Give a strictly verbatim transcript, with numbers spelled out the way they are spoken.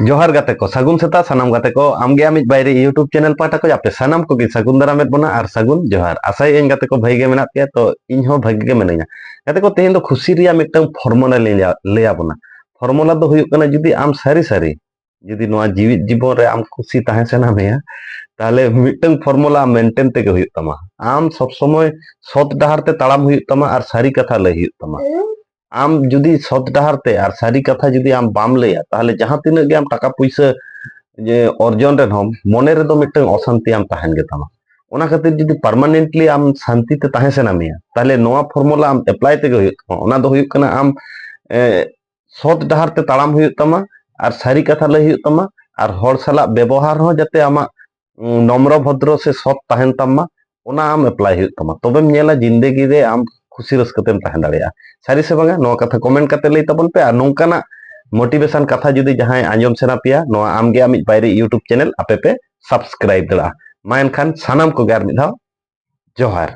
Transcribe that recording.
ᱡᱚᱦᱟᱨ ᱜᱟᱛᱮ ᱠᱚ, ᱥᱟᱹᱜᱩᱱ ᱥᱮᱛᱟᱜ ᱥᱟᱱᱟᱢ ᱜᱟᱛᱮ ᱠᱚ᱾ ᱟᱢᱜᱮ ᱟᱢᱤᱡ ᱵᱟᱭᱨᱤ YouTube ᱪᱮᱱᱮᱞ ᱯᱟᱦᱴᱟ ᱠᱷᱚᱱ ᱟᱯᱮ ᱥᱟᱱᱟᱢ ᱠᱚᱜᱮ ᱥᱟᱹᱜᱩᱱ ᱫᱟᱨᱟᱢᱮᱫ ᱵᱚᱱᱟ ᱟᱨ ᱥᱟᱹᱜᱩᱱ ᱡᱚᱦᱟᱨ᱾ ᱟᱥᱟᱭᱟᱹᱧ ᱜᱟᱛᱮ ᱠᱚ ᱵᱷᱟᱹᱜᱤ ᱜᱮ ᱢᱮᱱᱟᱜ ᱯᱮᱭᱟ, ᱛᱚ ᱤᱧ ᱦᱚᱸ ᱵᱷᱟᱹᱜᱤ ᱜᱮ ᱢᱤᱱᱟᱹᱧᱟ᱾ ᱜᱟᱛᱮ ᱠᱚ, ᱛᱮᱦᱮᱧ ᱫᱚ ᱠᱷᱩᱥᱤ ᱨᱮᱭᱟᱜ ᱢᱤᱫᱴᱟᱝ ᱯᱷᱚᱨᱢᱩᱞᱟ ᱞᱤᱧ ᱞᱟᱹᱭᱟ-, ᱞᱟᱹᱭ ᱟᱵᱚᱱᱟ᱾ ᱯᱷᱚᱨᱢᱩᱞᱟ ᱫᱚ ᱦᱩᱭᱩᱜ ᱠᱟᱱᱟ, ᱡᱩᱫᱤ ᱟᱢ ᱥᱟᱹᱨᱤ ᱥᱟᱹᱨᱤ, ᱡᱩᱫᱤ ᱱᱚᱣᱟ ᱡᱤᱣᱤᱫ ᱡᱤᱵᱚᱱ ᱨᱮ ᱟᱢ ᱠᱷᱩᱥᱤ ᱛᱟᱦᱮᱸ ᱥᱟᱱᱟ ᱢᱮᱭᱟ, ᱛᱟᱦᱚᱞᱮ ᱢᱤᱫᱴᱟᱝ ᱯᱷᱚᱨᱢᱩᱞᱟ ᱢᱮᱱᱴᱮᱱ ᱛᱮᱜᱮ ᱦᱩᱭᱩᱜ ᱛᱟᱢᱟ᱾ ᱟᱢ ᱥᱚᱵ ᱥᱚᱢᱚᱭ ᱥᱚᱛ ᱰᱟᱦᱟᱨ ᱛᱮ ᱛᱟᱲᱟᱢ ᱦᱩᱭᱩᱜ ᱛᱟᱢᱟ ᱟᱨ ᱥᱟᱹᱨᱤ ᱠᱟᱛᱷᱟ ᱞᱟᱹᱭ ᱦᱩᱭᱩᱜ ᱛᱟᱢᱟ᱾ ᱟᱢ ᱡᱩᱫᱤ ᱥᱚᱛ ᱰᱟᱦᱟᱨ ᱛᱮ ᱟᱨ ᱥᱟᱹᱨᱤ ᱠᱟᱛᱷᱟ ᱡᱩᱫᱤ ᱟᱢ ᱵᱟᱢ ᱞᱟᱹᱭᱟ, ᱛᱟᱦᱚᱞᱮ ᱡᱟᱦᱟᱸ ᱛᱤᱱᱟᱹᱜ ᱜᱮ ᱟᱢ ᱴᱟᱠᱟ ᱯᱩᱭᱥᱟᱹ ᱡᱮ ᱚᱨᱡᱚᱱ ᱨᱮᱦᱚᱸ, ᱢᱚᱱᱮ ᱨᱮᱫᱚ ᱢᱤᱫᱴᱟᱝ ᱚᱥᱟᱱᱛᱤ ᱟᱢ ᱛᱟᱦᱮᱱ ᱜᱮ ᱛᱟᱢᱟ᱾ ᱚᱱᱟ ᱠᱷᱟᱹᱛᱤᱨ ᱡᱩᱫᱤ permanently ᱟᱢ ᱥᱟᱱᱛᱤ ᱛᱮ ᱛᱟᱦᱮᱸ ᱥᱟᱱᱟ ᱢᱮᱭᱟ, ᱛᱟᱦᱚᱞᱮ ᱱᱚᱣᱟ ᱯᱷᱚᱨᱢᱩᱞᱟ ᱟᱢ ᱮᱯᱞᱟᱭ ᱛᱮᱜᱮ ᱦᱩᱭᱩᱜ ᱛᱟᱢᱟ᱾ ᱚᱱᱟ ᱫᱚ ᱦᱩᱭᱩᱜ ᱠᱟᱱᱟ, ᱟᱢ ᱮ, ᱥᱚᱛ ᱰᱟᱦᱟᱨ ᱛᱮ ᱛᱟᱲᱟᱢ ᱦᱩᱭᱩᱜ ᱛᱟᱢᱟ ᱟᱨ ᱥᱟᱹᱨᱤ ᱠᱟᱛᱷᱟ ᱞᱟᱹᱭ ᱦᱩᱭᱩᱜ ᱛᱟᱢᱟ ᱟᱨ ᱦᱚᱲ ᱥᱟᱞᱟᱜ ᱵᱮᱵᱚᱦᱟᱨ ᱦᱚᱸ ᱡᱟᱛᱮ ᱟᱢᱟᱜ, ᱩᱸ, ᱱᱚᱢᱨᱚ ᱵᱷᱚᱫᱨᱚ ᱥᱮ ᱥᱚᱛ ᱛᱟᱦᱮᱱ ᱛᱟᱢ ᱢᱟ, ᱚᱱᱟ ᱟᱢ ᱮᱯᱞᱟᱭ ᱦᱩᱭᱩᱜ ᱛᱟᱢᱟ᱾ ᱛᱚᱵᱮᱢ ᱧᱮᱞᱟ ᱡᱤᱱᱫᱮᱜᱤ ᱨᱮ ᱟᱢ ᱠᱷᱩᱥᱤ ᱨᱟᱹᱥᱠᱟᱹ ᱛᱮᱢ ᱛᱟᱦᱮᱸ ᱫᱟᱲᱮᱭᱟᱜᱼᱟ᱾ ᱥᱟᱹᱨᱤ ᱥᱮ ᱵᱟᱝᱟ, ᱱᱚᱣᱟ ᱠᱟᱛᱷᱟ ᱠᱚᱢᱮᱱᱴ ᱠᱟᱛᱮ ᱞᱟᱹᱭ ᱛᱟᱵᱚᱱ ᱯᱮ᱾ ᱟᱨ ᱱᱚᱝᱠᱟᱱᱟᱜ ᱢᱳᱴᱤᱵᱷᱮᱥᱚᱱ ᱠᱟᱛᱷᱟ ᱡᱩᱫᱤ ᱡᱟᱦᱟᱸᱭ ᱟᱸᱡᱚᱢ ᱥᱟᱱᱟ ᱯᱮᱭᱟ, ᱱᱚᱣᱟ ᱟᱢᱜᱮ ᱟᱢᱤᱡ ᱵᱟᱭᱨᱤ YouTube ᱪᱮᱱᱮᱞ ᱟᱯᱮ ᱯᱮ ᱥᱟᱵᱥᱠᱨᱟᱭᱤᱵ ᱫᱟᱲᱮᱭᱟᱜᱼᱟ᱾ ᱢᱟ ᱮᱱᱠᱷᱟᱱ ᱥᱟᱱᱟᱢ ᱠᱚᱜᱮ ᱟᱨ ᱢᱤᱫ ᱫᱷᱟᱣ ᱡᱚᱦᱟᱨ᱾